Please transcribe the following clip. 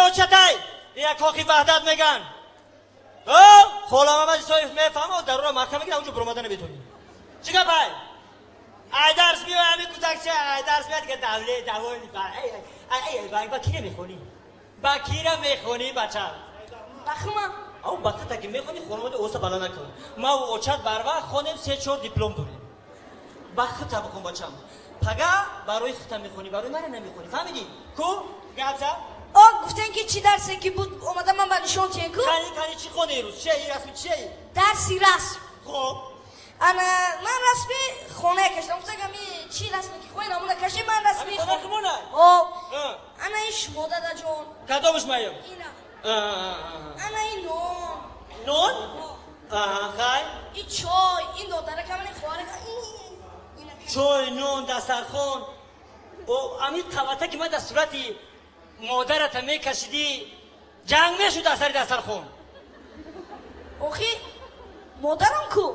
очатай. Ия кохи Ваҳдат меган. О, Хола Мамад Исоев мефаҳма, дарура маҳкам мегира, онҷо буромада наметонӣ. Чӣ гап ай? Ай дарс биёй, ҳами кӯдакча, ай дарс биёй, дига давле, даволи, ай, ай, ай, ба кира мехонӣ? Ба кира мехонӣ, бача? Бахма. Ав ба тата ки мехонӣ, хонавода оса бала накун. Ма у очат барвақт хонем, се чор диплом дорем. Ба хута бихон, бачам. Пага барои хута мехонӣ, барои мара намехонӣ. Фаҳмидӣ? Ку? Гап зад? О, гуфтен ки чӣ дарсе ки буд, омада ман ба нишон тиен ку? Кани, кани, чӣ хоне рӯз? Чие расми, чие? Дарси расм. Хоб. Ана ман расми хона кашидам. Гуфтам ами чӣ расме ки хоҳед, ҳамона кашид, ман расми хона хумона? О. Ана ин шумо, дадаҷон. Кадомаш маем? Ина. Ана ин нон. Нон? Аҳа, хай. Ин чой, ин додаракам, ин хоҳаракам. Чой, нон, дастархон. О, ами қавата ки ман дар сурати модарата мекашидӣ, ҷанг мешуд дар сари дастархон. Охи, модарам ку?